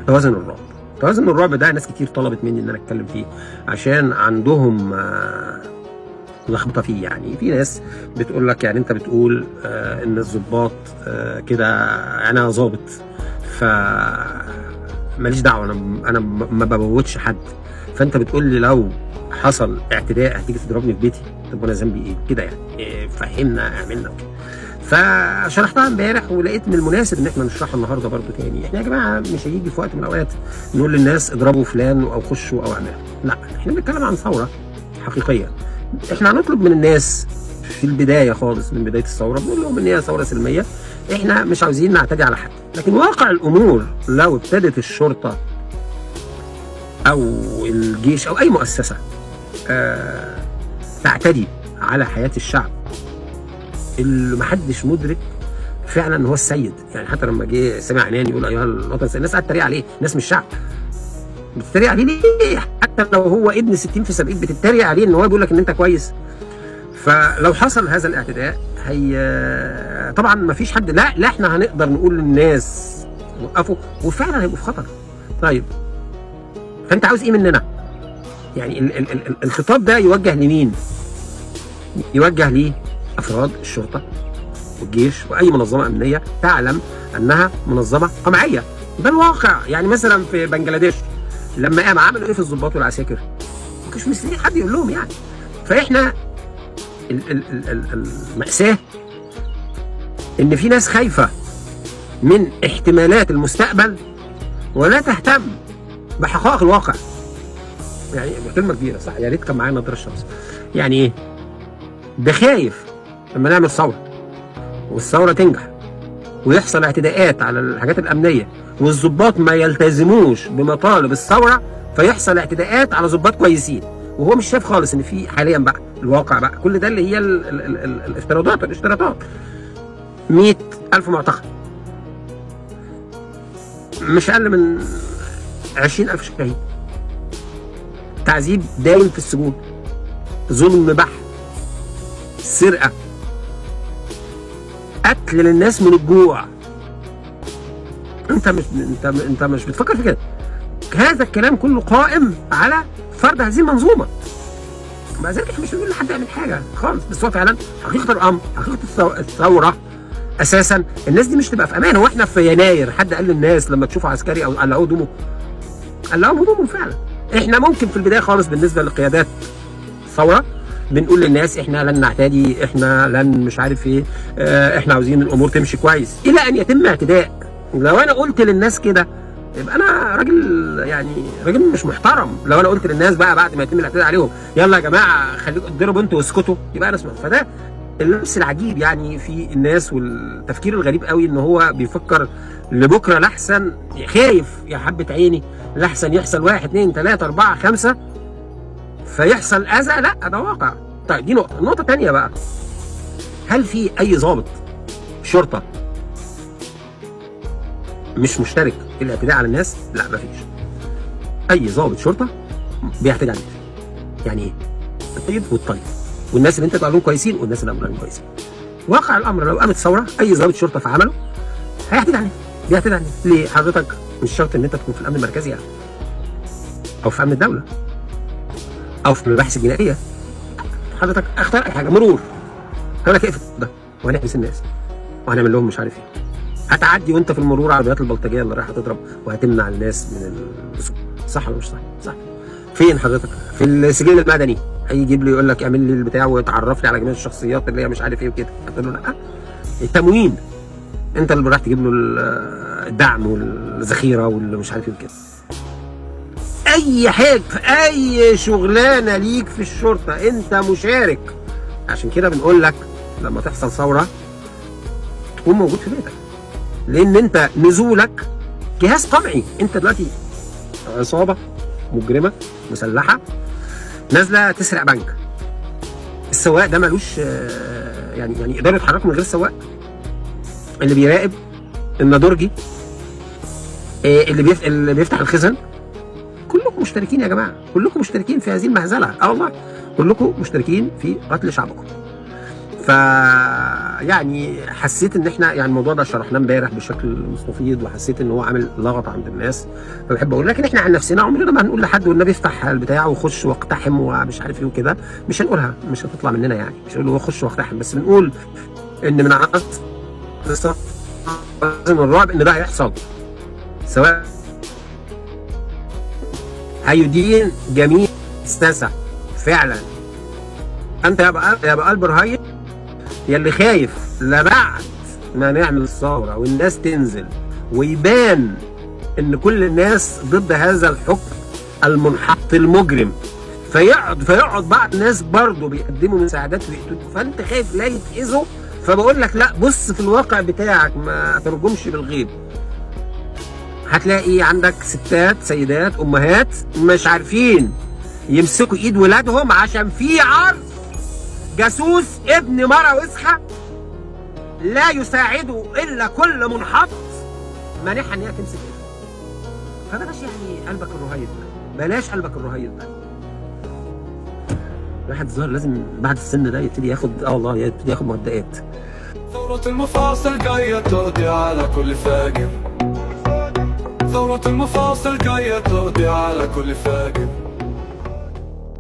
توازن الرعب. توازن الرعب ده ناس كتير طلبت مني ان انا اتكلم فيه عشان عندهم لخبطة فيه. يعني في ناس بتقول لك يعني انت بتقول ان الضباط كده، انا ظابط ف ماليش دعوه، انا ما بموتش حد، فانت بتقول لي لو حصل اعتداء هتيجي تضربني في بيتي، طب وانا ذنبي ايه كده يعني؟ إيه فهمنا اعملنا وكده. فشرحتها امبارح ولقيت من المناسب ان احنا نشرحها النهارده برضو تاني. احنا يا جماعة مش هيجي في وقت من الاوقات نقول للناس اضربوا فلان او خشوا او اعملوا، لا، احنا بنتكلم عن ثورة حقيقية. احنا هنطلب من الناس في البداية خالص، من بداية الثورة بنقول لهم ان هي ثورة سلمية، احنا مش عاوزين نعتدي على حد. لكن واقع الامور لو ابتدت الشرطة او الجيش او اي مؤسسة تعتدي على حياة الشعب اللي محدش مدرك فعلا ان هو السيد، يعني حتى لما جه سامع عنان يقول ايها الوطن، الناس قعدت تتريق عليه، الناس مش شعب بتتريق عليه ليه؟ حتى لو هو ابن 60 في 70 بتتريق عليه ان هو بيقول لك ان انت كويس. فلو حصل هذا الاعتداء هي طبعا ما فيش حد، لا احنا هنقدر نقول للناس وقفوا، وفعلا هيبقوا في خطر. طيب فانت عاوز ايه مننا؟ يعني ال ال ال الخطاب ده يوجه لمين؟ يوجه لافراد الشرطة والجيش واي منظمة امنية تعلم انها منظمة قمعيه. ده الواقع. يعني مثلا في بنجلاديش لما قام عملوا ايه في الضباط والعساكر؟ ما كانش مستنيين حد يقول لهم يعني. فاحنا المأساة ان في ناس خايفة من احتمالات المستقبل ولا تهتم بحقائق الواقع. يعني كلمة كبيرة صح، يا ريت كان معايا نضاره الشمس. يعني ايه؟ ده خايف لما نعمل ثورة والثورة تنجح ويحصل اعتداءات على الحاجات الأمنية والضباط ما يلتزموش بمطالب الثورة، فيحصل اعتداءات على ضباط كويسين، وهو مش شايف خالص ان في حاليا بقى الواقع بقى كل ده اللي هي ال ال ال ال الافتراضات والاشتراطات. 100,000 معتقل، مش اقل من 20,000 شهيد، تعذيب دايم في السجون، ظلم بحت، سرقة، قتل للناس من الجوع. انت مش بتفكر في كده. هذا الكلام كله قائم على فرض هذه المنظومة. مع ذلك احنا مش بنقول لحد يعمل حاجة خالص، بس هو فعلا حقيقة الامر، حقيقة الثورة اساسا الناس دي مش تبقى في امان. هو احنا في يناير حد قال للناس لما تشوفوا عسكري او قلعوه هدومه؟ قلعوهم هدومهم فعلا. احنا ممكن في البداية خالص بالنسبة لقيادات الثورة بنقول للناس احنا لن نعتدي، احنا لن مش عارف ايه، احنا عاوزين الامور تمشي كويس، الى ان يتم اعتداء. لو انا قلت للناس كده يبقى انا راجل، يعني راجل مش محترم. لو انا قلت للناس بقى بعد ما يتم الاعتداء عليهم يلا يا جماعة خليكم اضربوا انتوا واسكتوا، يبقى انا اسمع. فده اللبس العجيب يعني في الناس، والتفكير الغريب قوي ان هو بيفكر لبكرة لحسن، خايف يا حبه عيني لحسن يحصل 1 2 3 4 5 فيحصل اذى. لا ده واقع. طيب دي نقطة. النقطة الثانية بقى، هل في اي ضابط شرطه مش مشترك في الاعتداء على الناس؟ لا مفيش. اي ضابط شرطه بيعتدي على الناس. يعني ايه؟ الطيب والطيب، والناس اللي انت تقول لهم كويسين والناس اللي تقول لهم كويسين. واقع الامر لو قامت ثورة اي ضابط شرطه في عمله هيعتدي على الناس، بيعتدي على الناس. ليه؟ حضرتك مش شرط ان انت تكون في الامن المركزي يعني، او في امن الدولة، او في المباحث الجنائية. حضرتك اختار اي حاجة، مرور، حضرتك اقفل ده وهنحبس الناس وهنعمل لهم مش عارف ايه. هتعدي وانت في المرور عربيات البلطجيه اللي رايحة تضرب وهتمنع الناس من السوق. صح ولا مش صح؟ صح. فين حضرتك؟ في السجل المدني هيجيب لي يقول لك اعمل لي البتاع وتعرف لي على جميع الشخصيات اللي هي مش عارف ايه وكده. هتقول له لا. التموين انت اللي رايح تجيب له الدعم والذخيره واللي مش عارف ايه وكده. اي حاجة في اي شغلانة ليك في الشرطة انت مشارك. عشان كده بنقول لك لما تحصل ثورة تكون موجود في بيتك، لان انت نزولك جهاز قمعي. انت دلوقتي عصابة مجرمه مسلحة نازله تسرق بنك. السواق ده ملوش يعني يقدروا يتحركوا من غير السواق، اللي بيراقب، النادرجي، اللي بيفتح الخزن. كلكم مشتركين يا جماعة، كلكم مشتركين في هذه المهزلة. والله كلكم مشتركين في قتل شعبكم. ف يعني حسيت ان احنا يعني الموضوع ده شرحناه امبارح بشكل مستفيض، وحسيت ان هو عامل لغط عند الناس، فبحب اقول. لكن احنا عن نفسنا عمرنا ما هنقول لحد والنبي افتح البتاع وخش واقتحم ومش عارف ايه وكده، مش هنقولها، مش هتطلع مننا يعني، مش هنقول خش واقتحم، بس بنقول ان من عصر الرعب ان ده هيحصل، سواء هيدين جميع الساسة فعلا. انت يا بقى قلب رهيب يا اللي خايف لا بعد ما نعمل الثورة والناس تنزل ويبان ان كل الناس ضد هذا الحكم المنحط المجرم، فيقعد بعض الناس برضه بيقدموا مساعدات ويقتلوا، فانت خايف لا يتاذوا. فبقول لك لا، بص في الواقع بتاعك، ما ترجمش بالغيب. هتلاقي عندك ستات، سيدات، امهات مش عارفين يمسكوا ايد ولادهم عشان في عرض جاسوس ابن مرة وسخة لا يساعده الا كل منحط مانعها ان هي تمسك ايدها. فبلاش يعني قلبك الرهيب ده، بلاش قلبك الرهيب ده. الواحد الظاهر لازم بعد السن ده يبتدي ياخد والله يبتدي ياخد مهدئات. ثورة المفاصل جاية تقضي على كل فاجر، ثورة المفاصل جاية تقضي على كل فاجر.